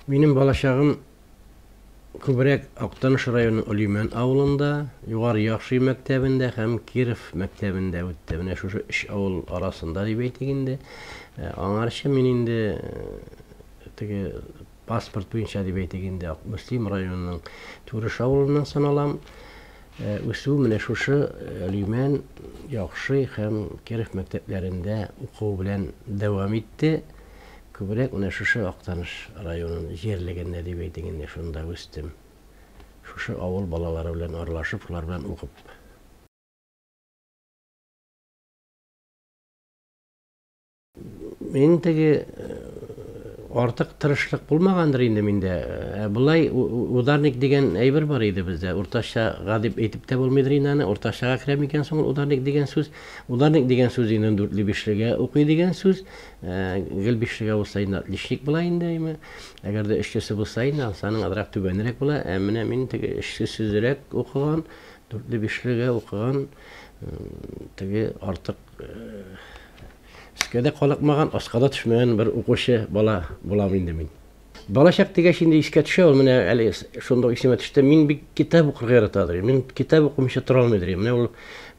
Минем балачагым күбрәк Актаныш районы Олимән авылында, Югары Яхшый мәктәбендә һәм Киров мәктәбендә үтте. Менә шушы өч авыл арасында дип әйтик инде. Аңарчы мин инде теге паспорт буенча дип әйтик инде Мөслим районының Түреш авылыннан саналам. Үсү менә шушы Олимән, Яхшый һәм Киров мәктәпләрендә уку белән дәвам итте. Күбрәк менә шушы Актаныш районын җирлегендә дип әйтик инде, шунда үстем. Шушы авыл балалары белән аралашып, шулар белән укып. Мин теге артык тырышлык булмагандыр инде миндә. Ә болай ударник дигән әйбер бар иде бездә. Уртачага дип әйтеп тә булмыйдыр инде аны. Уртачага керә микән соң ул ударник дигән сүз? Ударник дигән сүз инде дүртле бишлегә укый дигән сүз. Гел бишлегә булса инде отличник була инде, әйме. Әгәр дә өчлесе булса инде, анысы аның азрак түбәнрәк була. Ә менә мин теге өчлесезрәк укыган, дүртле бишлегә укыган, теге артык өскә дә калыкмаган, аска да төшмәгән бер укучы бала булам инде мин. Балачак дигәч инде искә төшә ул, менә әле шундук исемә төште. Мин бик китап укырга ярата идем. Мин китап укымыйча тора алмый идем. Менә ул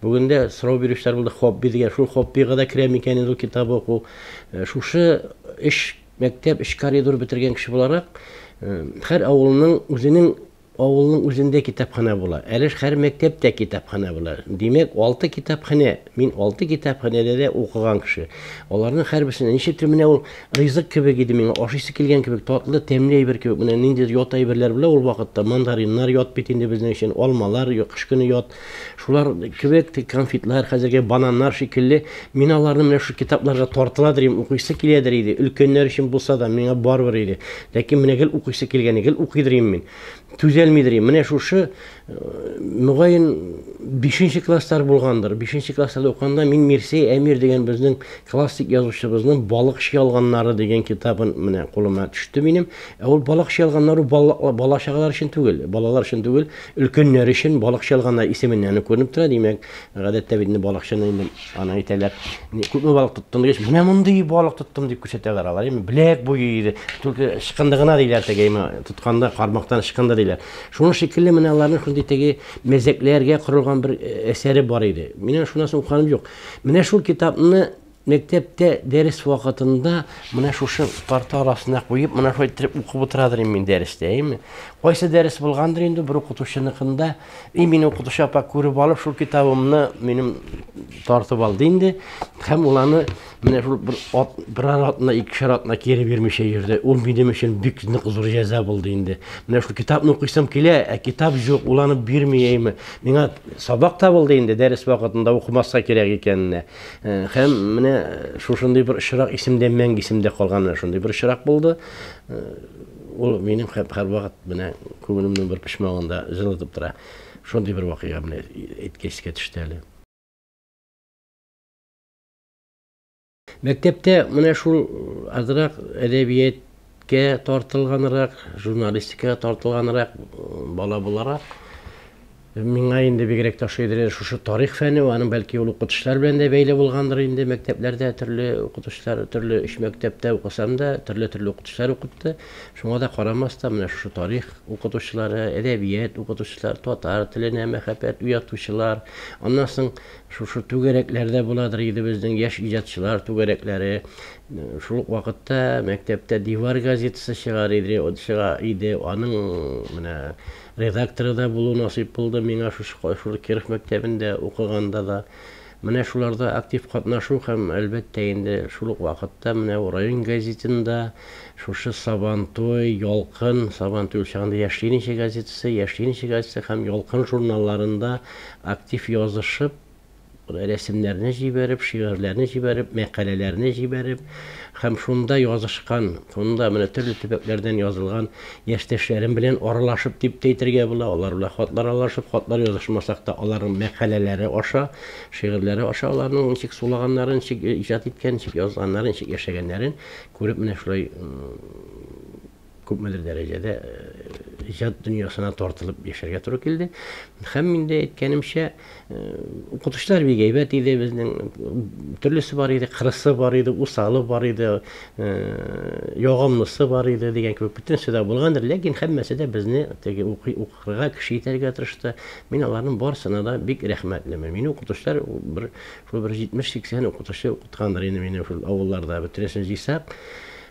бүген дә сорау бирүчеләр булды, хобби дигән. Шул хоббига да керә микән инде ул китап уку? Шушы өч мәктәп, өч коридор бетергән кеше буларак, һәр авылның үзенең Авылның үзендә китапханә була. Әле һәр мәктәптә китапханә була. Димәк, алты китапханә. Мин алты китапханәдә дә укыган кеше. Аларның һәрберсенә ничектер менә ул ризык кебек иде миңа, ашыйсы килгән кебек, татлы, тәмле әйбер кебек. Менә ниндидер ят әйберләр була ул вакытта. Мандариннар ят бит инде безнең өчен, алмалар кыш көне ят. Шулар кебек конфетлар, хәзерге бананнар шикелле. Мин аларны менә шул китапларга тартыладыр идем, укыйсы киләдер иде. Өлкәннәр өчен булса да, миңа барыбер иде. Ләкин менә гел укыйсы килгән, гел укыйдыр идем мин. Түзәлмидер идем. Менә шушы, мөгаен, бишенче класслар булгандыр. Бишенче классларда укыганда мин Мирсәй Әмир дигән безнең классик язучыбызның Балыкчы ялганнары дигән китабын менә кулыма төште минем. Ә ул Балыкчы ялганнары бала чагалар өчен түгел, балалар өчен түгел, өлкәннәр өчен. Балыкчы ялганнар исеменнән үк күренеп тора. Димәк, гадәттә бит инде балыкчыны инде Аны әйтәләр, күпме балык тоттың дигәч, менә мондый балык тоттым дип күрсәтәләр алар. Әйме, беләк буе иде. Только ычкынды гына диләр теге, әйме, тотканда кармактан ычкынды диләр. Шуның шикелле менә аларның шундый теге мәзәкләргә корылган бер әсәре бар иде. Мин шуннан соң укыганым юк. Менә шул китапны мәктәптә дәрес вакытында менә шушы парта арасына куеп, менә шулай иттереп укып утырадыр инде мин дәрестә, әйме. Кайсы дәрес булгандыр инде, бер укытучыныкында. И мине укытучы апа күреп алып, шул китабымны минем тартып алды инде. Һәм ул аны менә шул бер ат, берәр атна, икешәр атна кире бирмичә йөрде. Ул минем өчен бик нык зур җәза булды инде. Менә шул китапны укыйсым килә, ә китап юк, ул аны бирми әйме. Миңа сабак та булды инде, дәрес вакытында укымаска кирәк икәненә. Һәм менә шушындый бер очрак исемдә, мәңге исемдә калган менә шундый бер очрак булды. Ул минем һәрвакыт менә күңелемнең бер почмагында җылытып тора. Шундый бер вакыйга менә әйткәч искә төште әле. Мәктәптә менә шул азрак әдәбияткә тартылганрак, журналистикага тартылганрак бала буларак, Миңа инде бигрәк тә ошый иде шушы тарих фәне, аның бәлки ул укытучылар белән дә бәйле булгандыр инде, мәктәпләрдә төрле укытучылар, төрле өч мәктәптә укысам да, төрле-төрле укытучылар укытты. Шуңа да карамастан, менә шушы тарих укытучылары, әдәбият укытучылар, татар теленә мәхәббәт уятучылар, аннан соң шушы түгәрәкләрдә буладыр иде безнең яшь иҗатчылар түгәрәкләре. Шул ук вакытта мәктәптә Дивар газетасы чыгар иде, чыга иде, аның менә Редакторы да булу насыйп булды миңа шушы шул Киров мәктәбендә укыганда да. Менә шуларда актив катнашу һәм, әлбәттә инде, шул ук вакытта менә район газетында шушы Сабантуй, Ялкын, Сабантуй ул чагында Яшь ленинчы газетасы, Яшь ленинчы газетасы һәм Ялкын журналларында актив язышып, рәсемнәрне җибәреп, шигырьләрне җибәреп, мәкаләләрне җибәреп һәм шунда язышкан, шунда менә төрле төбәкләрдән язылган яшьтәшләрем белән аралашып дип тә әйтергә була, алар белән хатлар алышып, хатлар язышмасак та, аларның мәкаләләре аша, шигырьләре аша аларның ничек сулаганнарын, ничек иҗат иткән, ничек язганнарын, ничек яшәгәннәрен күреп, менә шулай күпмедер дәрәҗәдә иҗат дөньясына тартылып яшәргә туры килде. Һәм инде әйткәнемчә, укытучылар бик әйбәт иде безнең. Төрлесе бар иде, кырысы бар иде, усалы бар иде, ягымлысы бар иде дигән кебек бөтенесе дә булгандыр. Ләкин һәммәсе дә безне теге укый укырга кеше итәргә тырышты. Мин аларның барысына да бик рәхмәтлемен. Мине укытучылар бер шул бер 70-80 укытучы укыткандыр инде мине шул авылларда бөтенесен җыйсак,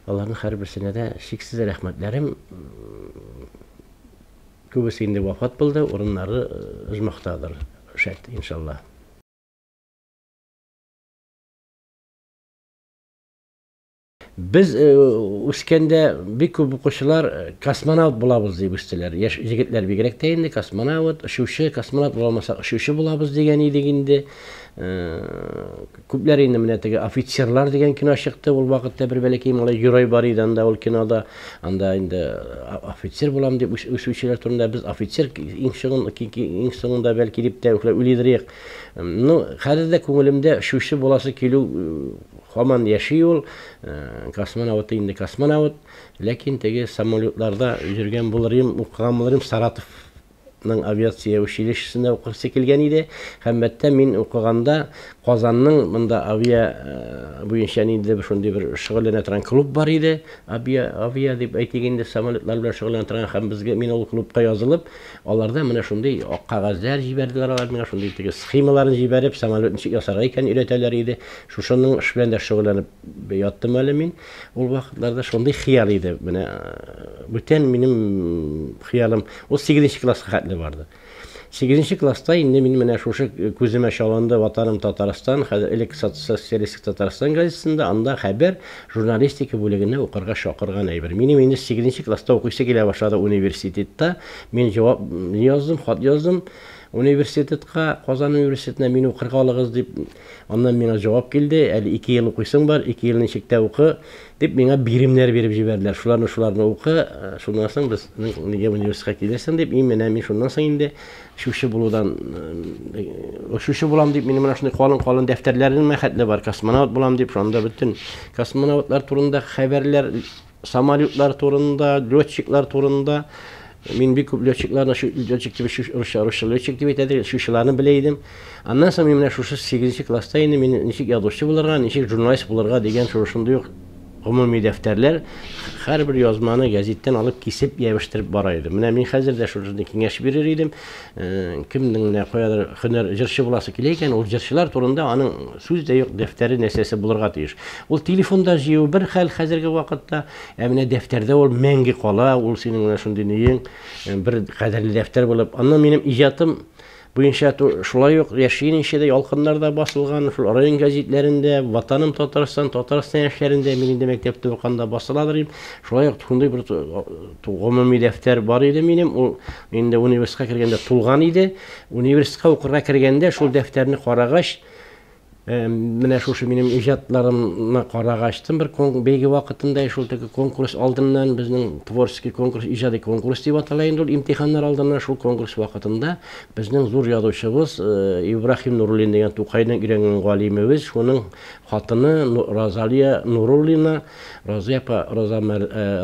аларның һәрберсенә дә чиксез рәхмәтләрем. Күбесе инде вафат булды, урыннары оҗмахтадыр, шәт, иншалла. Без үскәндә бик күп укучылар космонавт булабыз дип үстеләр. Яшь җегетләр бигрәк тә инде космонавт, очучы, космонавт була алмасак, очучы булабыз дигән идек инде. Күпләр инде менә теге Офицерлар дигән кино чыкты. Ул вакытта бер бәләкәй малай герой бар иде анда ул кинода. Анда инде офицер булам дип үсүчеләр турында без офицер иң соңын иң соңында бәлки дип тә уйлыйдыр идек. Ну, хәзер дә күңелемдә очучы буласы килү һаман яши ул. Космонавт инде космонавт. Ләкин теге самолетларда йөргән булыр идем, укыган булыр идем. Саратов ның авиация училищесында укыйсы килгән иде. Һәм әлбәттә, мин укыганда Казанның монда авиа буенча ниндидер бер шундый бер шөгыльләнә торган клуб бар иде. Авиа, авиа дип әйтик инде, самолетлар белән шөгыльләнә торган һәм безгә мин ул клубка язылып, аларда менә шундый ак кәгазьләр җибәрделәр алар миңа, шундый теге схемаларын җибәреп, самолет ничек ясарга икәнен өйрәтәләр иде. Шушының эш белән дә шөгыльләнеп яттым әле мин. Ул вакытларда шундый хыял иде. Менә бүтән минем хыялым ул 8 класска хәтле барды. 8 класста инде мин менә шушы күземә чалынды Ватаным Татарстан, хәзер элек Социалистик Татарстан газетасында, анда хәбәр журналистика бүлегенә укырга чакырган әйбер. Минем инде 8 класста укыйсы килә башлады университетта. Мин җавап яздым, хат яздым университетка, Казан университетына мине укырга алыгыз дип. Аннан миңа җавап килде, әле 2 ел укыйсың бар, 2 ел ничек тә укы, дип миңа биремнәр биреп җибәрделәр. Шуларны, шуларны укы, шуннан соң безнең нигә университетка килерсең дип, и менә мин шуннан соң инде очучы булудан, очучы булам дип, минем менә шундый калын-калын дәфтәрләрем хәтле бар, космонавт булам дип, шунда бөтен космонавтлар турында хәбәрләр, Самолетлар турында, летчиклар турында. Мин бик күп летчикларны, летчик дип, русча, русча летчик дип әйтәдер, очучыларны белә идем. Аннан соң мин менә шушы 8 класста инде мин ничек язучы булырга, ничек журналист булырга дигән шушындый ук гомуми дәфтәрләр, һәрбер язманы гәзиттән алып кисеп ябештереп бара идем. Менә мин хәзер дә шушындый киңәш бирер идем. Кемнең менә каядыр һөнәр җырчы буласы килә икән, ул җырчылар турында аның сүз дә юк, дәфтәре нәрсәсе булырга тиеш. Ул телефонда җыю бер хәл хәзерге вакытта, ә менә дәфтәрдә ул мәңге кала, ул синең менә шундый ниең, бер кадерле дәфтәр булып. Аннан минем иҗатым буенча шулай ук Яшьлегенчә дә Ялкыннарда басылган, шул район гәзитләрендә, Ватаным Татарстан, Татарстан яшьләрендә мин инде мәктәптә укыганда басыладыр идем. Шулай ук шундый бер гомуми дәфтәр бар иде минем. Ул инде университетка кергәндә тулган иде. Университетка укырга кергәндә шул дәфтәрне карагач, менә шушы минем иҗатларымны карагачтын бер бәйге вакытында, шул теге конкурс алдыннан, безнең творческий конкурс, иҗади конкурс дип атала инде ул имтиханнар алдыннан, шул конкурс вакытында безнең зур язучыбыз Ибраһим Нуруллин дигән Тукайның өйрәнгән галимебез, шуның хатыны Розалия Нуруллина, Розия апа, Роза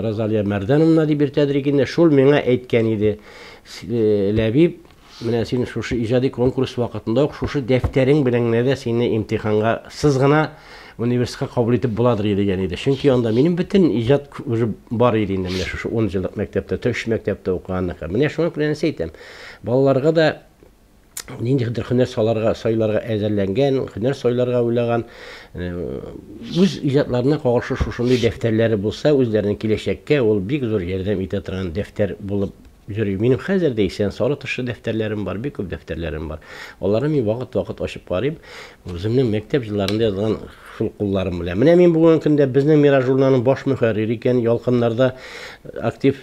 Розалия Мәрдәновна дип йөртәдер икән, шул миңа әйткән иде, Ләбиб, менә син шушы иҗади конкурс вакытында ук шушы дәфтәрең белән генә дә сине имтиханга сыз гына университетка кабул итеп буладыр иде дигән иде. Чөнки анда минем бөтен иҗат уже бар иде инде менә шушы 10 еллык мәктәптә, төш мәктәптә укыганныкы. Менә шуңа күрә нәрсә әйтәм. Балаларга да ниндидер һөнәр саларга, сайларга әзерләнгән, һөнәр сайларга уйлаган, үз иҗатларына кагылышлы шушындый дәфтәрләре булса, үзләренең киләчәккә ул бик зур ярдәм итә торган дәфтәр булып йөри. Минем хәзер дә исән сары тышлы дәфтәрләрем бар, бик күп дәфтәрләрем бар. Аларны мин вакыт-вакыт ачып карыйм. Үземнең мәктәп елларында язган шул кулларым белән. Менә мин бүгенге көндә Безнең мирас журналының баш мөхәррире икән, Ялкыннарда актив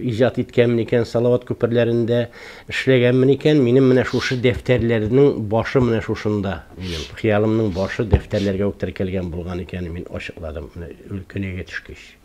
иҗат иткәнмен икән, Салават күперләрендә эшләгәнмен икән, минем менә шушы дәфтәрләрнең башы менә шушында. Минем хыялымның башы дәфтәрләргә үк теркәлгән булган икән, мин ачыкладым, менә өлкәнәйгә төшкәч.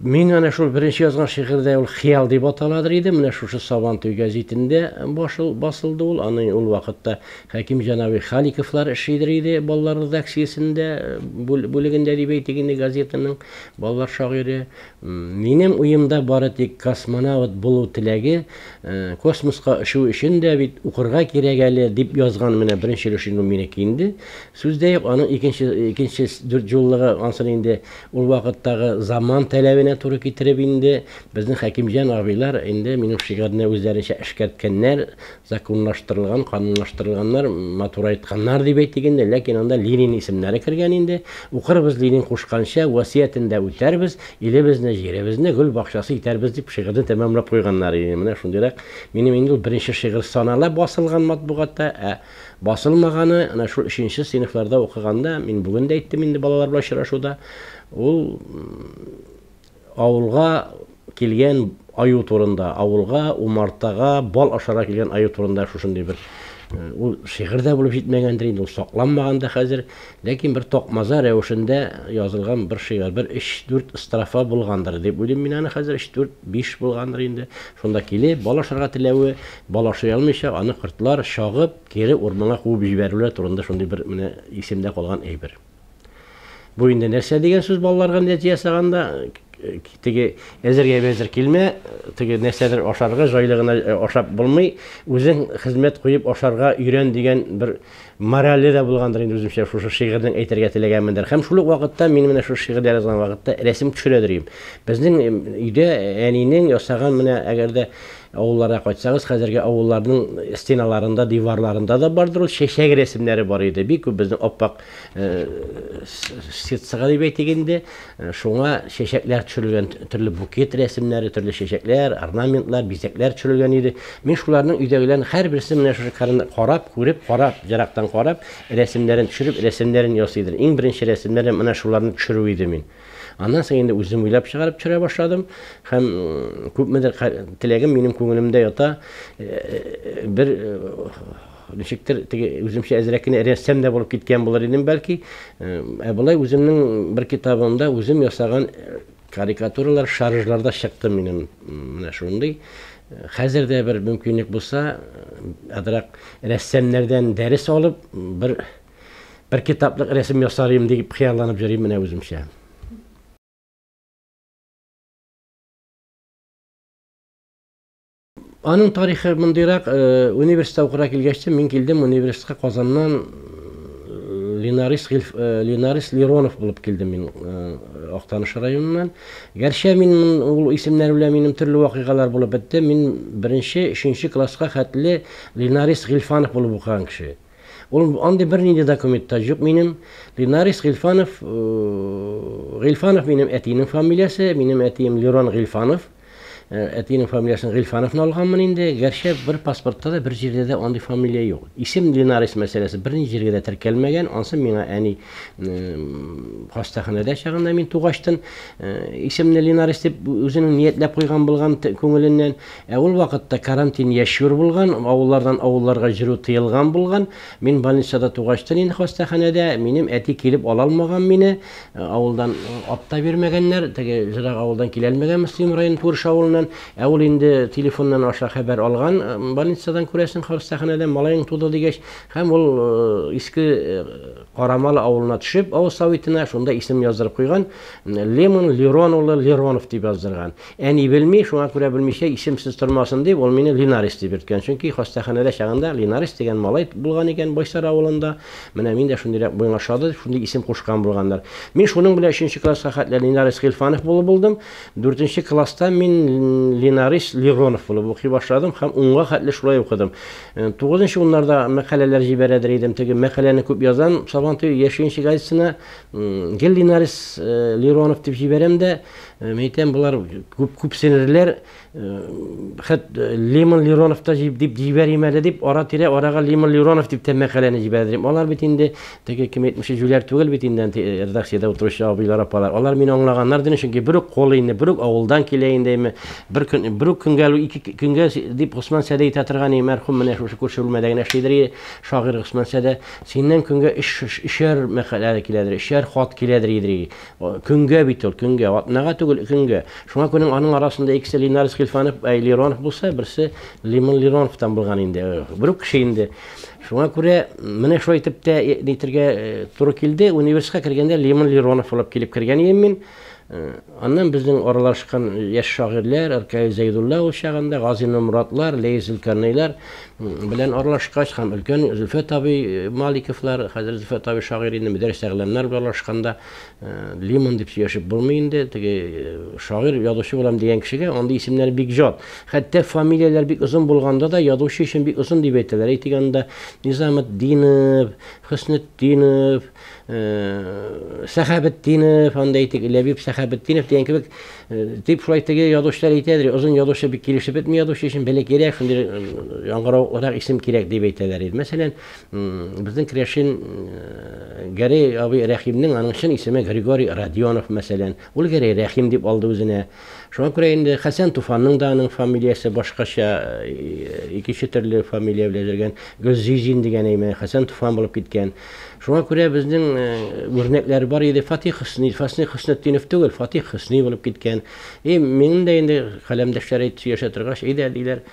Мин әнә шул беренче язган шигырьдә ул Хыял дип аталадыр иде. Менә шушы Сабантуй гәзитендә башыл, басылды ул. Аны ул вакытта Хәкимҗан абый Халиковлар эшлидер иде балалар редакциясендә, бүлегендә дип әйтик инде газетаның балалар шагыйре. Минем уемда бары тик космонавт булу теләге, космоска очу өчен дә бит укырга кирәк әле, дип язган менә беренче өлеше инде ул минеке инде. Сүз дә юк, аның икенче, икенче дүртьюллыгы ансын инде Ул вакыттагы заман таләбенә туры китереп инде, безнең Хәкимҗан абыйлар инде минем шигырьне үзләренчә эшкәрткәннәр, законлаштырылган, канунлаштырылганнар, матурайтканнар дип әйтик инде, ләкин анда Ленин исемнәре кергән инде. Укырбыз Ленин кушканча, васыятен дә үтәрбез, илебезне, җиребезне гөл бакчасы итәрбез дип шигырьне тәмамлап куйганнар иде. Менә шундыйрак минем инде ул беренче шигырь санала басылган матбугатта, ә Басылмаганы, әнә шул өченче сыйныфларда укыганда, мин бүген дә әйттем инде балалар белән очрашуда, ул авылга килгән аю турында, авылга, умартага, бал ашарга килгән аю турында шушындый бер ул шигырь дә булып җитмәгәндер инде, ул сакланмаган да хәзер, ләкин бер такмаза рәвешендә язылган бер шигырь, бер өч-дүрт строфа булгандыр дип уйлыйм мин аны хәзер, өч-дүрт, биш булгандыр инде. Шунда килеп, бал ашарга теләве, бал ашый алмыйча, аны кортлар чагып, кире урманга куып җибәрүләр турында шундый бер менә исемдә калган әйбер. Бу инде нәрсә дигән сүз балаларга нәтиҗә ясаганда, теге әзергә әзер килмә, теге нәрсәдер ашарга җайлы гына ашап булмый, үзең хезмәт куеп ашарга өйрән дигән бер морале дә булгандыр инде үземчә шушы шигырьнең әйтергә теләгәнмендер. Һәм шул ук вакытта мин менә шушы шигырьләр язган вакытта рәсем төшерәдер идем. Безнең өйдә әнинең ясаган менә әгәр дә авылларга кайтсагыз, хәзерге авылларның стеналарында, диварларында да бардыр ул чәчәк рәсемнәре бар иде. Бик күп безнең аппак ситсыга дип әйтик инде, шуңа чәчәкләр төшерелгән, төрле букет рәсемнәре, төрле чәчәкләр, орнаментлар, бизәкләр төшерелгән иде. Мин шуларның өйдәгеләрнең һәрберсен менә шушы карны карап, күреп, карап, ерактан карап, рәсемнәрен төшереп, рәсемнәрен ясый идем. Иң беренче рәсемнәрем менә шуларны төшерү иде мин. Аннан соң инде үзем уйлап чыгарып төшерә башладым һәм күпмедер теләгем минем күңелемдә ята, бер ничектер теге үземчә әзрәк кенә рәссам да булып киткән булыр идем бәлки. Ә болай үземнең бер китабымда үзем ясаган карикатуралар, шаржлар да чыкты минем менә шундый. Хәзер дә бер мөмкинлек булса, азрак рәссамнардан дәрес алып, бер бер китаплык рәсем ясар идем дип хыялланып йөрим менә үземчә. Аның тарихы мондыйрак, университетта укырга килгәч тә, мин килдем университетка Казаннан Ленарис, Ленарис Леронов булып килдем мин Актаныш районыннан. Гәрчә мин ул исемнәр белән минем төрле вакыйгалар булып бетте. Мин беренче, өченче класска хәтле Ленарис Гыйльфанов булып укыган кеше. Ул андый бернинди документ та юк минем. Ленарис Гыйльфанов, Гыйльфанов минем әтинең фамилиясе, минем әтием Лерон Гыйльфанов. Әтинең фамилиясен Гыйльфановны алганмын инде. Гәрчә бер паспортта да, бер җирдә дә андый фамилия юк. Исем Ленарис мәсьәләсе берни җиргә дә теркәлмәгән. Ансы миңа әни хастаханәдә чагында мин тугачтын исемне Ленарис дип үзенең ниятләп куйган булган күңеленнән. Ә ул вакытта карантин яшьюр булган, авыллардан авылларга йөрү тыелган булган. Мин больницада тугачтын инде хастаханәдә, минем әти килеп ала алмаган мине. Авылдан ат та бирмәгәннәр, теге ерак авылдан килә алмәгән Мөслим районы Пурыш авылыннан. Ә ул инде телефоннан аша хәбәр алган, больницадан күрәсең, хастаханәдән малаең туды дигәч, һәм ул Иске Карамалы авылына төшеп, авыл советына шунда исем яздырып куйган, Лемон Лерон улы Леронов дип яздырган. Әни белми, шуңа күрә белмичә исемсез тормасын дип, ул мине Линарис дип йөрткән. Чөнки хастаханәдә чагында Линарис дигән малай булган икән Байсар авылында. Менә мин дә шундыйрак буйга ошады дип, шундый исем кушкан булганнар. Мин шуның белән өченче класска хәтле Линарис Гыйльфанов булып булдым. Дүртенче класста мин Линарис Леронов булып укый башладым һәм унга хәтле шулай укыдым. Тугызынчы уннарда мәкаләләр җибәрәдер идем. Теге мәкаләне күп язам Сабантуй яшенче газетасына. Гел Линарис Леронов дип җибәрәм дә, мин әйтәм, болар күп күпсенерләр. Хәт Лимон Леронов та дип җибәрим әле дип, ара-тирә арага Лимон Леронов дип тә мәкаләне җибәрдем. Алар бит инде теге кем әйтмешли җүләр түгел бит инде редакциядә утыручы абыйлар, апалар. Алар мине аңлаганнар дин, чөнки бер үк кол инде, бер үк авылдан килә инде, әйме. Бер көн, бер үк көнгә әле ике көнгә дип Госман Сәдә әйтә торган иде, мәрхүм менә шушы күрше бүлмәдә генә эшлидер, шагыйрь Госман Сәдә. Синнән көнгә өч, өчәр мәкалә киләдер, өчәр хат киләдер иде. Көнгә бит ул, көнгә, атнага түгел, көнгә. Шуңа күрә аның арасында икесе Линарис Гыйльфанов, әй, Леронов булса, берсе Лимон Лероновтан булган инде. Бер үк кеше инде. Шуңа күрә менә шулай итеп тә нитергә туры килде. Университетка кергәндә Лимон Леронов булып килеп кергән идем мин. Аннан безнең аралашкан яшь шагыйрьләр, Ркаил Зәйдулла ул чагында, Гази Моратлар, Ләис Зөлкарнәйләр белән аралашкач һәм өлкән Зөлфәт абый Маликовлар, хәзер Зөлфәт абый шагыйрь инде, Мөдәррис Әгъләмнәр белән аралашканда Лимон дип сөйләшеп булмый инде, теге шагыйрь, язучы булам дигән кешегә андый исемнәр бик җат. Хәтта фамилияләр бик озын булганда да язучы өчен бик озын дип әйтәләр. Әйтик анда Низаметдинов, Хөснетдинов, Сәхәбетдинов, анда әйтик, Ләбиб Сәхәбетдинов дигән кебек, дип шулай теге язучылар әйтәдер, озын язучы бик килешеп бетми язучы өчен, бәләкәйрәк, шундый яңгыравыклырак исем кирәк дип әйтәләр иде. Мәсәлән, безнең керәшен Гәрәй абый Рәхимнең аның чын исеме Григорий Родионов, мәсәлән. Ул Гәрәй Рәхим дип алды үзенә. Шуңа күрә инде Хәсән Туфанның да аның фамилиясе башкача, икенче төрле фамилия белән йөргән. Гөлзизин дигән әйме, Хәсән Туфан булып киткән. Шуңа күрә безнең үрнәкләр бар иде. Фатих Хөсни, Фасни Хөснетдинов түгел, Фатих Хөсни булып киткән. И минем дә инде каләмдәшләр әйтеп сөйләшә торгач, әйдә диләр,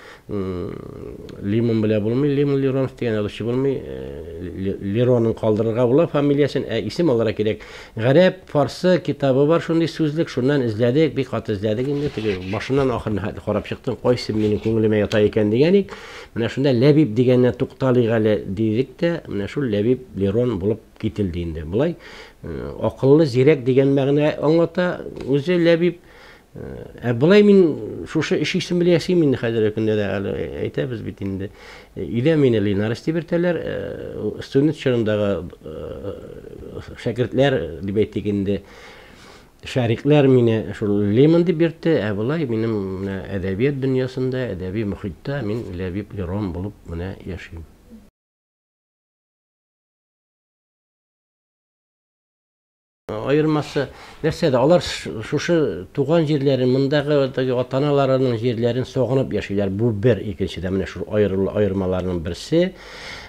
Лимон белә булмый, Лимон Леронов дигән язучы булмый. Леронын калдырырга була фамилиясен, ә исем алырга кирәк. Гарәп, фарсы китабы бар шундый сүзлек, шуннан эзләдек, бик каты эзләдек инде, теге башыннан ахырына хәтле карап чыктым, кайсы минем күңелемә ята икән дигән ик. Менә шунда Ләбиб дигәненә тукталыйк әле дидек тә, менә шул Ләбиб Лерон булып кителде инде. Болай акыллы, зирәк дигән мәгънә аңлата үзе Ләбиб. Ә болай мин шушы эш исем белән яшим инде хәзерге көндә дә әле әйтәбез бит инде. Өйдә мине Ленарис дип йөртәләр. Студент чорындагы шәкертләр дип әйтик инде. Шәрикләр мине шул Лемон дип йөртте, ә болай минем менә әдәбият дөньясында, әдәби мохиттә мин Ләбиб Лерон булып менә яшим. Аермасы нәрсәдә? Алар шушы туган җирләрен, мондагы теге ата-аналарының җирләрен сагынып яшиләр. Бу бер, икенчедә менә шул аермаларның берсе.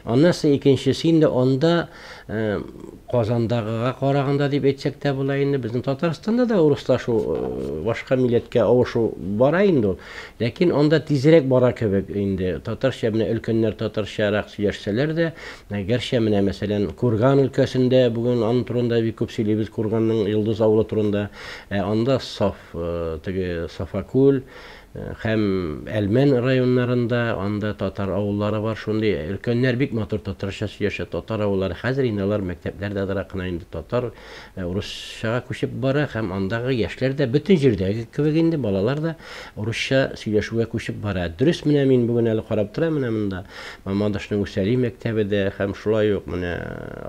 Аннан соң икенчесе инде анда э, Казандагыга караганда дип әйтсәк тә була инде. Безнең Татарстанда да урыслашу, э, башка милләткә авышу бара инде ул. Ләкин анда тизрәк бара кебек инде. Татарча менә өлкәннәр татарчарак сөйләшсәләр дә, гәрчә менә мәсәлән Курган өлкәсендә бүген аның турында бик күп сөйлибез, Курганның Йолдыз авылы турында. Ә анда саф э, теге Сафакүл э, һәм Әлмән районнарында анда татар авыллары бар шундый. Өлкәннәр бик матур татарча сөйләшә, татар авыллары. Хәзер инде алар мәктәпләрдә азрак кына инде татар Урысчага күчеп бара һәм андагы яшьләр дә бөтен җирдәге кебек инде балалар да урысча сөйләшүгә күчеп бара. Дөрес, менә мин бүген әле карап торам, менә монда Мамадышның Үсәли мәктәбе дә һәм шулай ук менә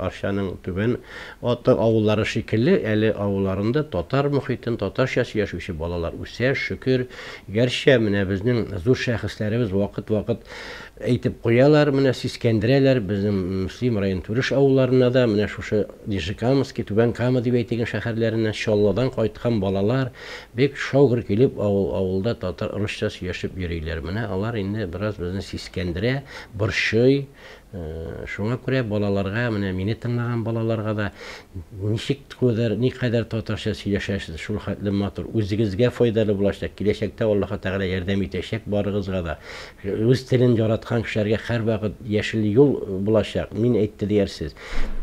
Арчаның Түбән Аты авыллары шикелле әле авылларында татар мохитен, татарча сөйләшүче балалар үсә, шөкер. Гәрчә менә безнең зур шәхесләребез вакыт-вакыт әйтеп куялар, менә сискәндерәләр, безнең Мөслим район Түреш авылларына да менә шушы Нижнекамский, Түбән Кама дип әйтик, шәһәрләреннән, Чаллыдан кайткан балалар бик шау-гөр килеп авыл, авылда татар, русча сөйләшеп йөриләр. Менә алар инде бераз безне сискәндерә, борчый. Шуңа күрә балаларга, менә мине тыңлаган балаларга да ничек кадәр, никадәр татарча сөйләшәсез, шул хәтле матур, үзегезгә файдалы булачак, киләчәктә Аллаһы Тәгалә ярдәм итәчәк барыгызга да. Үз телен яраткан кешеләргә һәрвакыт яшел юл булачак, мин әйтте диярсез.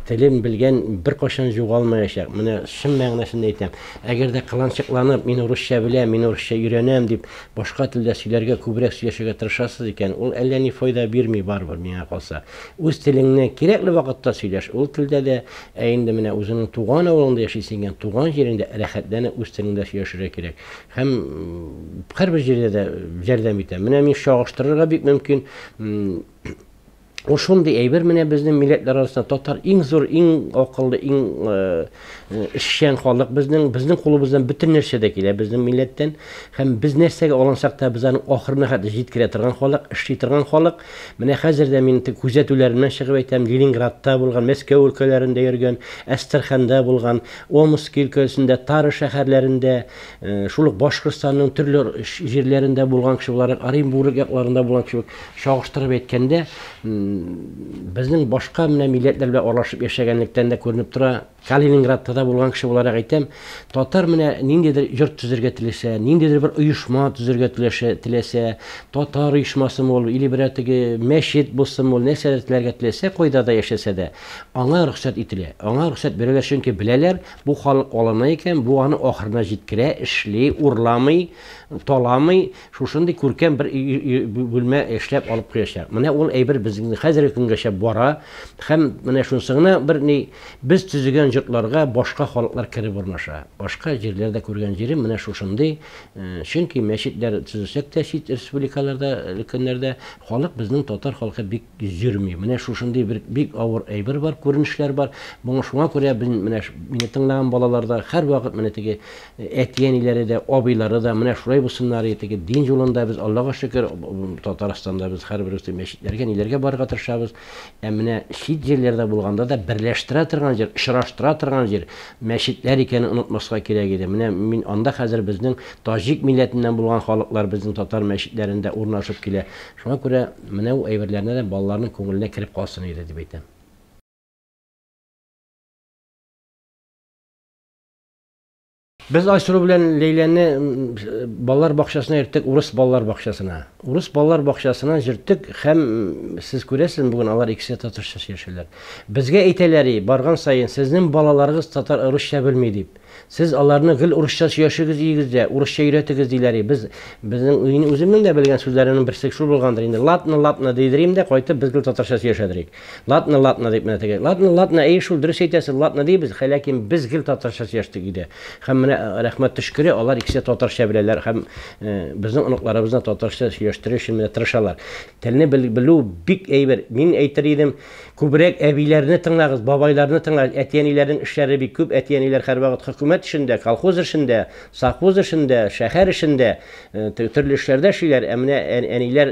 Телен белгән беркайчан югалмаячак. Менә чын мәгънәсендә әйтәм. Әгәр дә кыланчыкланып, мин урысча беләм, мин урысча өйрәнәм дип, башка телдә сөйләргә, күбрәк сөйләшергә тырышасыз икән, ул әллә ни файда бирми барыбер, миңа калса. Үз телеңне кирәкле вакытта сөйләш, ул телдә дә, ә инде менә үзеңнең туган авылыңда яшисең икән, туган җиреңдә рәхәтләнеп үз телеңдә сөйләшергә кирәк. Һәм һәрбер җирдә дә ярдәм итә. Менә мин чагыштырырга бик мөмкин. Ул шундый әйбер менә безнең милләтләр арасында татар иң зур, иң акыллы, иң эшчән халык безнең. Безнең кулыбыздан бөтен нәрсә дә килә безнең милләттән. Һәм без нәрсәгә алынсак та, без аның ахырына хәтле җиткерә торган халык, эшли торган халык. Менә хәзер дә мин күзәтүләремнән чыгып әйтәм, Ленинградта булган, Мәскәү өлкәләрендә йөргән, Әстерханда булган, Омск өлкәсендә, Тара шәһәрләрендә, шул ук Башкортстанның төрле җирләрендә булган кеше буларак, Оренбург якларында булган кеше Чагыштырып әйткәндә, безнең башка менә милләтләр белән аралашып яшәгәнлектән дә күренеп тора. Калининградта да булган кеше буларак әйтәм, татар менә ниндидер йорт төзергә теләсә, ниндидер бер оешма төзергә теләшә, теләсә, татар оешмасымы ул, или берәр теге мәчет булсынмы ул, нәрсәдер теләргә теләсә, кайда да яшәсә дә, аңа рөхсәт ителә. Аңа рөхсәт бирәләр, чөнки беләләр, бу халык алына икән, бу аны ахырына җиткерә, эшли, урламый, таламый, Шушындый күркәм бер бүлмә эшләп алып куячак. Менә ул әйбер безнең хәзерге көнгәчә бара. Һәм менә шунысы гына бер ни, без төзегән йортларга башка халыклар кереп урнаша. Башка җирләрдә күргән җирем менә шушындый. Чөнки мәчетләр төзесәк тә чит республикаларда, өлкәннәрдә халык безнең татар халкы бик йөрми. Менә шушындый бер бик авыр әйбер бар, күренешләр бар. Моңа шуңа күрә без менә мине тыңлаган балалар да һәрвакыт менә теге әти-әниләре дә, абыйлары да менә шулай булсыннар иде. Теге дин юлында без, Аллага шөкер, Татарстанда без һәрберебез мәчетләргә, ниләргә барырга тырышабыз. Ә менә чит җирләрдә булганда да берләштерә торган җир, очраштыра торган җир мәчетләр икәнен онытмаска кирәк иде. Менә мин анда хәзер безнең таҗик милләтеннән булган халыклар безнең татар мәчетләрендә урнашып килә. Шуңа күрә менә ул әйберләрне дә балаларның күңеленә кереп калсын иде дип әйтәм. Без Айсылу белән Ләйләне балалар бакчасына йөрттек, урыс балалар бакчасына. Урыс балалар бакчасына йөрттек һәм сез күрәсез, бүген алар икесе дә татарча сөйләшәләр. Безгә әйтәләр, барган саен, сезнең балаларыгыз татар русча белми дип. Сез аларны гел урысча сөйләшегез өегездә, урысча өйрәтегез диләр. Без безнең мин үземнең дә белгән сүзләремнең берсе шул булгандыр инде. Ладно, ладно дидерим дә, кайтып без гел татарча сөйләшәдерик. Ладно, ладно дип менә теге. Ладно, ладно, әйе шул дөрес әйтәсез, ладно дибез, ләкин без гел татарча сөйләштек өйдә. Һәм менә рәхмәт төшкере, алар икесе татарча беләләр һәм безнең оныкларыбызны татарча сөйләштерер өчен менә тырышалар. Телне белү бик әйбер. Мин әйтер идем, Күбрәк әбиләрне тыңлагыз, бабайларны тыңлагыз. Әти-әниләрнең эшләре бик күп. Әти-әниләр һәрвакыт хөкүмәт эшендә, колхоз эшендә, совхоз эшендә, шәһәр эшендә, төрле эшләрдә эшлиләр. Ә менә әниләр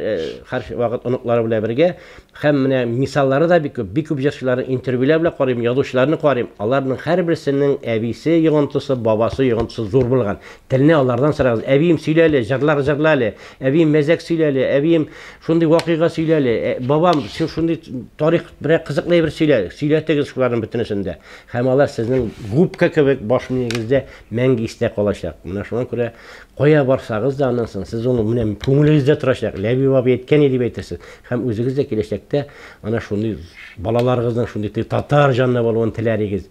һәрвакыт оныклары белән бергә. Һәм менә мисаллары да бик күп. Бик күп җырчыларның интервьюлар белән карыйм, язучыларны карыйм. Аларның һәрберсенең әбисе йогынтысы, бабасы йогынтысы зур булган. Телне алардан сорагыз. Әбием, сөйлә әле, җырлар җырла әле. Әбием, мәзәк сөйлә әле. Әбием, Шундый вакыйга сөйлә әле, э, бабам, син шундый тарих берәр кызыклы әйбер сөйлә. Сөйләтегез шуларның бөтенесен дә. Һәм алар сезнең губка кебек баш миегездә мәңге истә калачак. Менә шуңа күрә кая барсагыз да аннан соң сез аны менә күңелегездә торачак. Ләбиб абый әйткән иде дип әйтерсез. Һәм үзегез дә киләчәктә ана шундый балаларыгызның шундый татар җанлы булуын теләр идегез.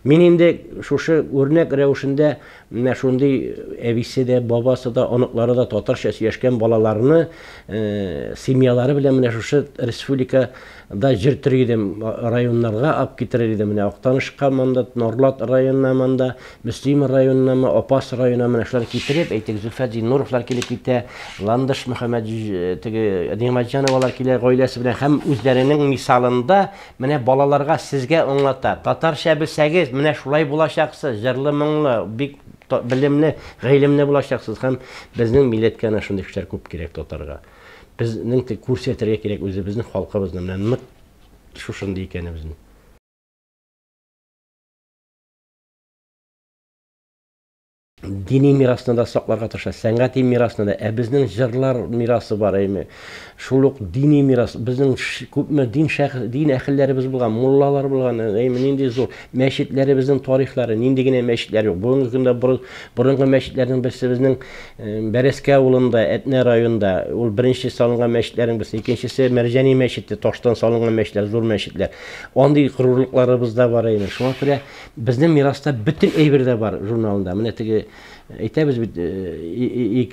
Мин инде шушы үрнәк рәвешендә менә шундый әбисе дә, бабасы да, оныклары да татарча сөйләшкән балаларны семьялары белән менә шушы республикада йөртер идем, районнарга алып китерер идем. Менә Актанышка монда, Норлат районына монда, Мөслим районынамы, Апас районына менә шулар китереп, әйтик, Зөлфәт Зиннуровлар килеп китә, Ландыш Мөхәммәт теге Нигъмәтҗановалар килә гаиләсе белән һәм үзләренең мисалында Менә балаларга сезгә аңлата. Татарча белсәгез, менә шулай булачаксыз, җырлы-моңлы, бик белемле, гыйлемле булачаксыз һәм безнең милләткә әнә шундый кешеләр күп кирәк татарга. Безнең күрсәтергә кирәк үзебезнең халкыбызны, менә нык шушындый икәнебезне. Дини мирасны да сакларга тырыша, сәнгати мирасны да. Ә безнең җырлар мирасы бар, әйме. Шул ук дини мирас, безнең күпме дин шәхес, дин әһелләребез булган, муллалар булган, әйме, нинди зур мәчетләребезнең тарихлары, нинди генә мәчетләр юк. Бүгенге көндә борынгы мәчетләрнең берсе безнең э, Бәрәскә авылында, Әтнә районында, ул беренче салынган мәчетләрнең берсе, икенчесе Мәрҗани мәчете, таштан салынган мәчетләр, зур мәчетләр. Андый горурлыкларыбыз да бар, әйме. Шуңа күрә Безнең мираста бөтен әйбер дә бар журналында. Менә теге әйтәбез бит,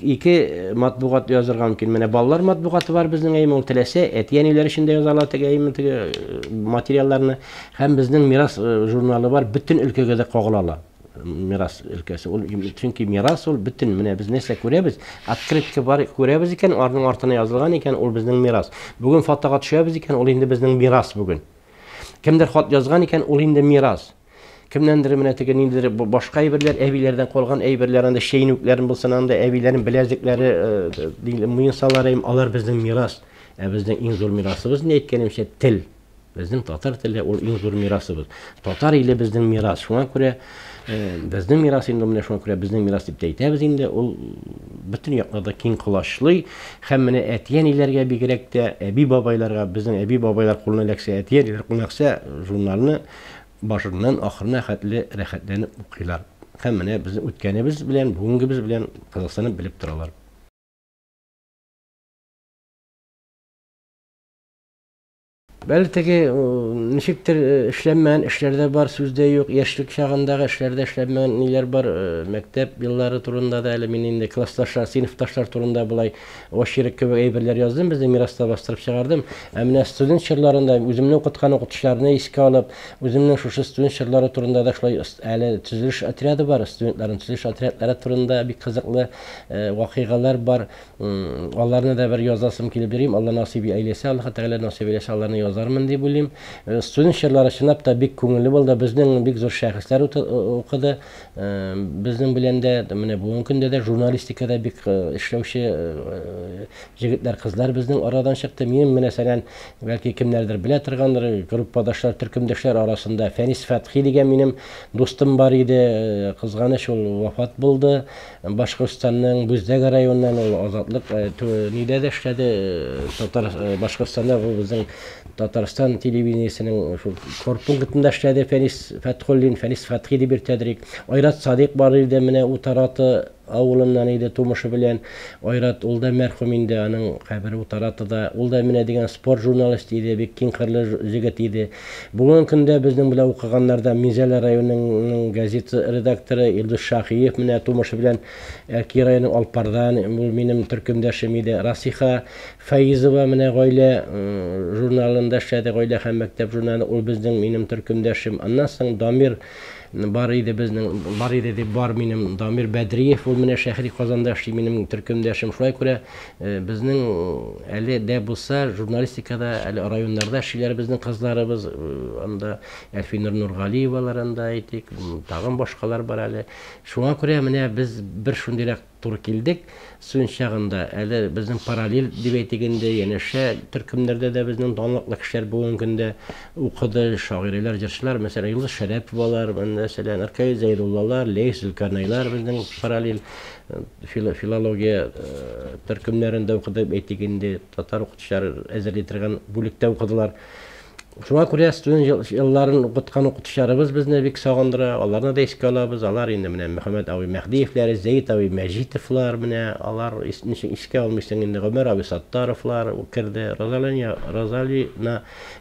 ике матбугат язырга мөмкин. Менә балалар матбугаты бар безнең әйме, ул теләсә әти-әниләр өчен дә яза ала теге әйме, теге материалларны. Һәм безнең мирас журналы бар, бөтен өлкәгә дә кагыла ала. Мирас өлкәсе. Ул чөнки мирас ул бөтен менә без нәрсә күрәбез, открытка бар күрәбез икән, аның артына язылган икән, ул безнең мирас. Бүген фотога төшәбез икән, ул инде безнең мирас бүген. Кемдер хат язган икән, ул инде мирас. Кемнәндер менә теге ниндидер башка әйберләр, әбиләрдән калган әйберләр, анда чәйнүкләрен булсын, анда әбиләрнең беләзекләре, э, муенсалары, алар безнең мирас. Ә безнең иң зур мирасыбыз, ни әйткәнемчә, тел. Безнең татар теле ул иң зур мирасыбыз. Татар иле безнең мирас. Шуңа күрә э, безнең мирас инде менә шуңа күрә безнең мирас дип тә әйтәбез инде. Ул бөтен якларда киң колачлый һәм менә әти-әниләргә бигрәк тә әби-бабайларга, безнең әби-бабайлар кулына эләксә, әти-әниләр кулына эләксә, журналны башыннан ахырына хәтле рәхәтләнеп укыйлар. Һәм менә безнең үткәнебез белән, бүгенгебез белән кызыксынып белеп торалар. Әле теге ничектер эшләнмәгән эшләр дә бар, сүз дә юк. Яшьлек чагындагы эшләр дә эшләнмәгән ниләр бар. Мәктәп еллары турында да әле мин инде классташлар, сыйныфташлар турында болай очерк кебек әйберләр яздым, безнең мираста бастырып чыгардым. Ә менә студент чорларында үземне укыткан укытучыларны искә алып, үземнең шушы студент чорлары турында да шулай әле төзелеш отряды бар, студентларның төзелеш отрядлары турында бик кызыклы вакыйгалар бар. Аларны да бер язасым килеп йөрим. Алла насыйп әйләсә, Аллаһ Тәгалә насыйп әйләсә, аларны язармын дип уйлыйм. Э, студент чорлары чынлап та бик күңелле булды. Безнең бик зур шәхесләр укыды. Э, безнең белән дә менә бүгенге көндә дә журналистикада бик э, эшләүче җегетләр, кызлар безнең арадан чыкты. Минем менә мәсәлән, бәлки кемнәрдер белә торгандыр, группадашлар, төркемдәшләр арасында Фәнис Фәтхи дигән минем дустым бар иде. Кызганыч, ул вафат булды. Башкортстанның Бүздәк районыннан ул Азатлык э, нидә дә эшләде, э, Татар э, Башкортстанда бу безнең Татарстан телевидениесенең шул корпунктында эшләде Фәнис Фәтхуллин, Фәнис Фәтхи дип йөртәдер. Айрат Садыйк бар иде, менә Утараты авылыннан иде тумышы белән. Айрат ул да мәрхүм инде, аның кабере Утаратыда. Ул да менә дигән спорт журналисты иде, бик киң кырлы җегет иде. Бүгенге көндә безнең белән укыганнарда Минзәлә районының газета редакторы Илдус Шаһиев менә тумышы белән Әлки районының Алпардан, ул минем төркемдәшем иде. Расиха Фәизова менә гаилә журналында эшләде, гаилә һәм мәктәп журналы, ул безнең минем төркемдәшем. Аннан соң Дамир бар иде безнең, бар иде дип бар минем Дамир Бәдриев, ул менә Шәһри Казанда эшли, минем төркемдәшем. Шулай күрә Безнең әле дә булса журналистикада әле районнарда эшлиләр безнең кызларыбыз. Анда Әлфинур Нургалиевалар анда әйтик, тагын башкалар бар әле. Шуңа күрә менә без бер шундыйрак туры килдек. Студент чагында әле безнең параллель дип әйтик инде, янәшә төркемнәрдә дә безнең данлыклы кешеләр бүгенге көндә укыды, шагыйрәләр, җырчылар, мәсәлән, Йолдыз Шәрәповалар, мәсәлән, Ркаил Зәйдуллалар, Ләйс Зөлкарнайлар безнең параллель филология төркемнәрендә укыды, әйтик инде, татар укытучылары әзерли торган бүлектә укыдылар. Шуңа күрә студент елларын укыткан укытучыларыбыз безне бик сагындыра, аларны да искә алабыз. Алар инде менә Мөхәммәт абый Мәһдиевләр, Зәет абый Мәҗитовлар, менә алар ничек искә алмыйсың инде, Гомәр абый Саттаровлар керде, Розалия, Розалина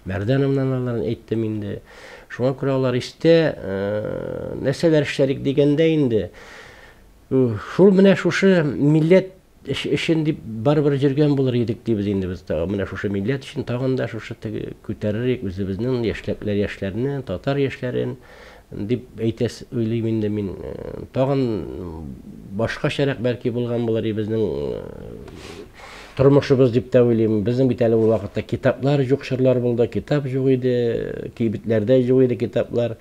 Мәрдәновналарын әйттем инде. Шуңа күрә алар истә, нәрсәләр эшләрик дигәндә инде, Шул менә шушы милләт өчен дип барыбер йөргән булыр идек дибез инде без тагын. Менә шушы милләт өчен тагын да шушы теге күтәрер идек үзебезнең яшьләкләр яшьләрне, татар яшьләрен дип әйтәс уйлыйм инде мин. Тагын башкачарак бәлки булган булыр иде безнең тормышыбыз дип тә уйлыйм. Безнең бит әле ул вакытта китаплар юк чорлар булды, китап юк иде, кибетләрдә юк иде китаплар.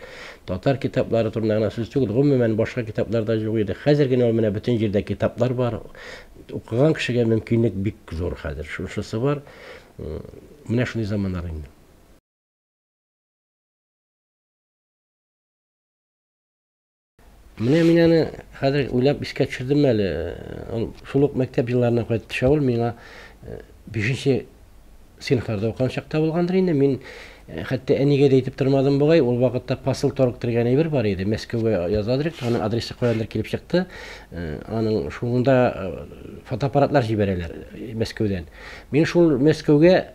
Татар китаплары турында гына сүз түгел, гомумән башка китаплар да юк иде. Хәзер генә ул менә бөтен җирдә китаплар бар. Укыган кешегә мөмкинлек бик зур хәзер. Шунысы бар. Менә шундый заманнар инде. Менә мин аны хәзер уйлап искә төшердем әле. Ул шул ук мәктәп елларына кайтып төшә ул миңа бишенче сыйныфларда укыган чакта булгандыр инде. Мин хәтта әнигә дә әйтеп тормадым бугай. Ул вакытта посыл торг дигән әйбер бар иде. Мәскәүгә язадыр идек, аның адресы каяндыр килеп чыкты. Аның шунда фотоаппаратлар җибәрәләр Мәскәүдән. Мин шул Мәскәүгә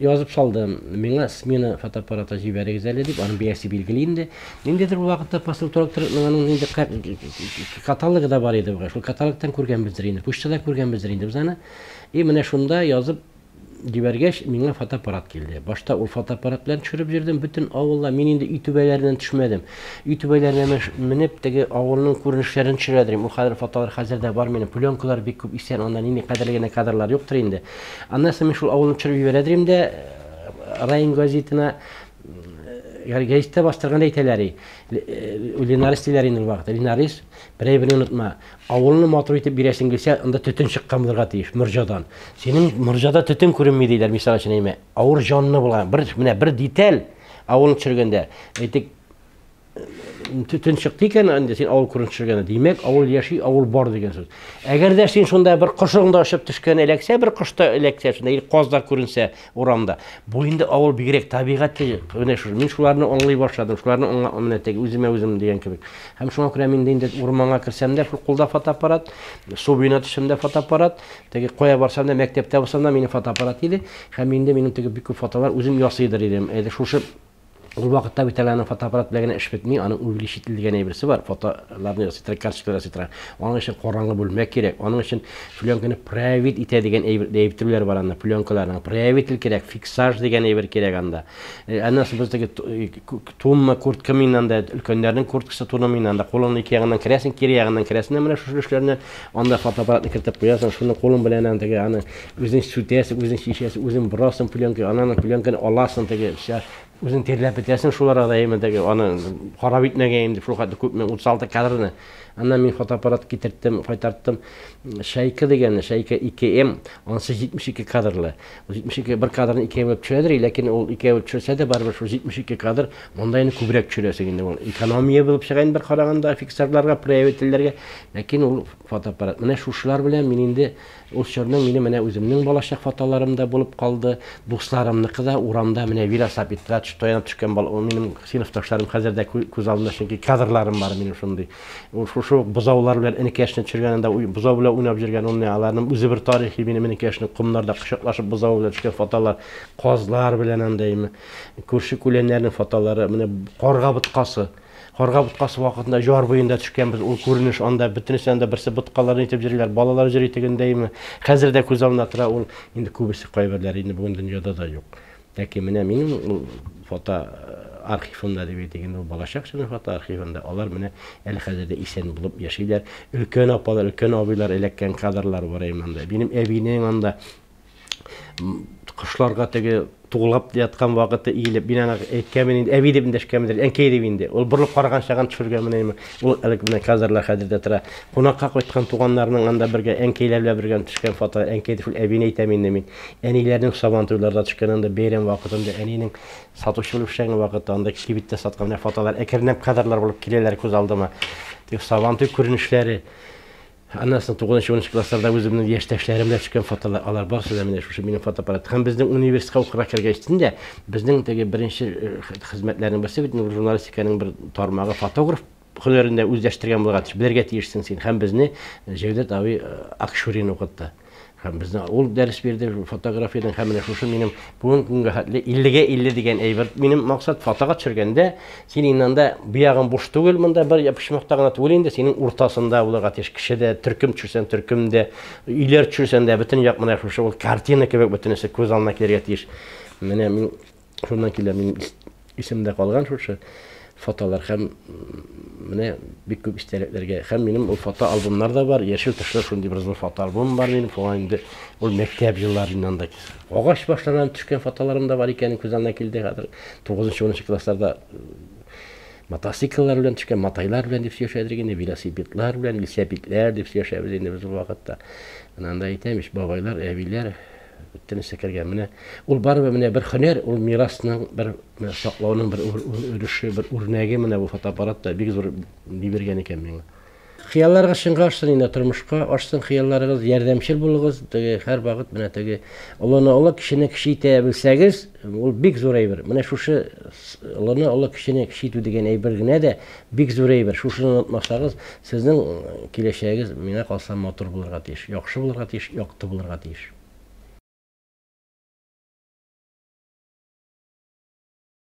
язып салдым, миңа смена фотоаппараты җибәрегез әле дип, аның бәясе билгеле инде. Ниндидер бу вакытта посылторгның аның нинди каталогы да бар иде бугай. Шул каталогтан күргәнбездер инде, почтада күргәнбездер инде без аны. И менә шунда язып җибәргәч, миңа фотоаппарат килде. Башта ул фотоаппарат белән төшереп йөрдем бөтен авылда. Мин инде өй түбәләреннән төшмәдем. Өй түбәләренә менеп, теге авылның күренешләрен төшерә идем. Ул хәзер фотолар хәзер дә бар минем. Пленкалар бик күп исән, анда нинди кадерле генә кадрлар юктыр инде. Аннан соң мин шул авылны төшереп җибәрә идем дә, район газетына гәзиттә бастырганда әйтәләр, Ленарис диләр инде ул вакытта. Ленарис, бер әйберне онытма. Авылны матур итеп бирәсең килсә, анда төтен чыккан булырга тиеш, морҗадан. Синең морҗада төтен күренми диләр, мисал өчен әйме. Авыр җанлы булган. Бер менә бер деталь авылны төшергәндә, әйтик, төтен чыкты икән, инде син авыл күренеш төшергәндә, димәк, авыл яши, авыл бар дигән сүз. Әгәр дә син шунда бер кошың да очып төшкән эләксә, бер кош та эләксә, шунда или каз да күренсә урамда, бу инде авыл бигрәк табигате, менә шул. Мин шуларны аңлый башладым, шуларны аңла, менә теге үземә үзем дигән кебек. Һәм шуңа күрә мин инде урманга керсәм дә, шул кулда фотоаппарат, су буена төшсәм дә фотоаппарат, теге кая барсам да, мәктәптә булсам да, минем фотоаппарат иде. Һәм инде минем теге бик күп фотолар үзем ясыйдыр идем. Әйдә шушы Ул вакытта бит әле аның фотоаппарат белән генә эш бетми, аның увеличитель дигән әйберсе бар, фотоларны ясый торган, карточкалар ясый торган. Аның өчен караңгы бүлмә кирәк, аның өчен пленканы проявить итә дигән әйбер, әйберләр бар анда, пленкаларның. Проявитель кирәк, фиксаж дигән әйбер кирәк анда. Аннан соң без теге тунмы, куртка мин анда, өлкәннәрнең курткасы туны мин анда, кулыңны ике ягыннан керәсең, кире ягыннан керәсең дә менә шушы өлешләрне, анда фотоаппаратны кертеп куясың, шуны кулың белән аны теге аны Үзең сүтәсең, үзең чишәсең, үзең борасың пленка, аннан пленканы аласың теге, вся, үзең тирләп бетәсең шул арада әйме теге, аны харап итмәгән инде шул хәтле күпме, 36 кадрны. Аннан мин фотоаппарат китерттем, кайтарттым. Шайка дигән, Шайка 2М, анысы 72 кадрлы. Ул 72 бер кадрны икегә бүлеп төшәдер, ләкин ул икегә бүлеп төшерсә дә, барыбер шул 72 кадр, монда инде күбрәк төшерәсең инде ул. Экономия булып чыга инде бер караганда фиксерларга, проявительләргә, ләкин ул фотоаппарат. Менә шушылар белән мин инде Ул чорның минем менә үземнең балачак фотоларым да булып калды, дусларымныкы да урамда менә велосипедка таянып төшкән бала, ул минем сыйныфташларым хәзер дә күз алдында, чөнки кадрларым бар минем шундый. Ул шушы ук бозаулар белән энекәшне төшергән, анда бозау белән уйнап йөргән, ул менә аларның үзе бер тарихи минем энекәшнең комнарда кочаклашып бозау белән төшкән фотолар, казлар белән анда, күрше-күләннәрнең фотолары, менә карга боткасы. Карга боткасы вакытында җар буенда төшкәнбез, ул күренеш анда, бөтенесе анда берсе боткаларын итеп йөриләр, балалар йөри тегендәйме. Хәзер дә күз алдында тора ул, инде күбесе кайберләре инде бүген дөньяда да юк. Ләкин менә минем ул фото архивымда дип әйтик инде, ул балачак чорының фото архивында алар менә әле хәзер дә исән булып яшиләр. Өлкән апалар, өлкән абыйлар эләккән кадрлар бар анда. Минем әбинең анда кошларга теге туглап яткан вакыты иелеп, мин аңа әйткәнмен инде, әби дип эндәшкәнмендер, әнкәй дип инде. Ул борылып караган чагын төшергән менә ул әле менә кадрлар хәзер дә тора. Кунакка кайткан туганнарның анда бергә әнкәйләр белән бергә төшкән фото, әнкәй дип шул әбине әйтәм инде мин. Әниләрнең сабан туйларда төшкән анда бәйрәм вакытында әнинең сатучы булып эшләгән вакытта анда кибеттә саткан менә фотолар әкренләп кадрлар булып киләләр күз алдыма. Тик сабан туй күренешләре. Аннан соң тугызынчы-унынчы классларда үземнең яшьтәшләрем белән төшкән фотолар, алар барысы да менә шушы минем фотоаппарат. Һәм безнең университетка укырга кергәчтен дә, безнең теге беренче хезмәтләрнең берсе бит инде журналистиканың бер тармагы фотограф һөнәрен дә үзләштергән булырга тиеш, белергә тиешсең син. Һәм безне Җәүдәт абый Акчурин укытты. Һәм безне ул дәрес бирде фотографиядән һәм менә шушы минем бүгенге көнгә хәтле 50-гә 50 дигән әйбер. Минем максат фотога төшергәндә син инде анда бу ягың буш түгел, монда бер почмакта гына түгел инде, синең уртасында булырга тиеш кеше дә, төркем төшерсәң төркем дә, өйләр төшерсәң дә бөтен як менә шушы ул картина кебек бөтенесе күз алдына килергә тиеш. Менә мин шуннан килә минем исемдә калган шушы фотолар һәм менә бик күп истәлекләргә һәм минем ул фотоальбомнар да бар, яшел тышлы шундый бер зур фотоальбом бар минем, шуңа инде ул мәктәп елларыннан да агач башларынан төшкән фотоларым да бар икәнен күз алдына килде хәзер. 9-10 классларда мотоцикллар белән төшкән, матайлар белән дип сөйләшәдер инде, велосипедлар белән, велосипедләр дип сөйләшәбез инде без ул вакытта. Менә анда әйтәм ич, бабайлар, әбиләр бөтенесе кергән. Менә ул барыбер менә бер һөнәр, ул мирасның бер менә саклауның бер өлеше, бер үрнәге менә бу фотоаппарат та бик зур ни биргән икән миңа. Хыялларыгыз чынга ашсын инде, тормышка ашсын хыялларыгыз, ярдәмчел булыгыз. Теге һәрвакыт менә теге олыны олы, кечене кече итә белсәгез, ул бик зур әйбер. Менә шушы олыны олы, кечене кече итү дигән әйбер генә дә бик зур әйбер. Шушыны онытмасагыз, сезнең киләчәгегез, миңа калса, матур булырга тиеш, яхшы булырга тиеш, якты булырга тиеш.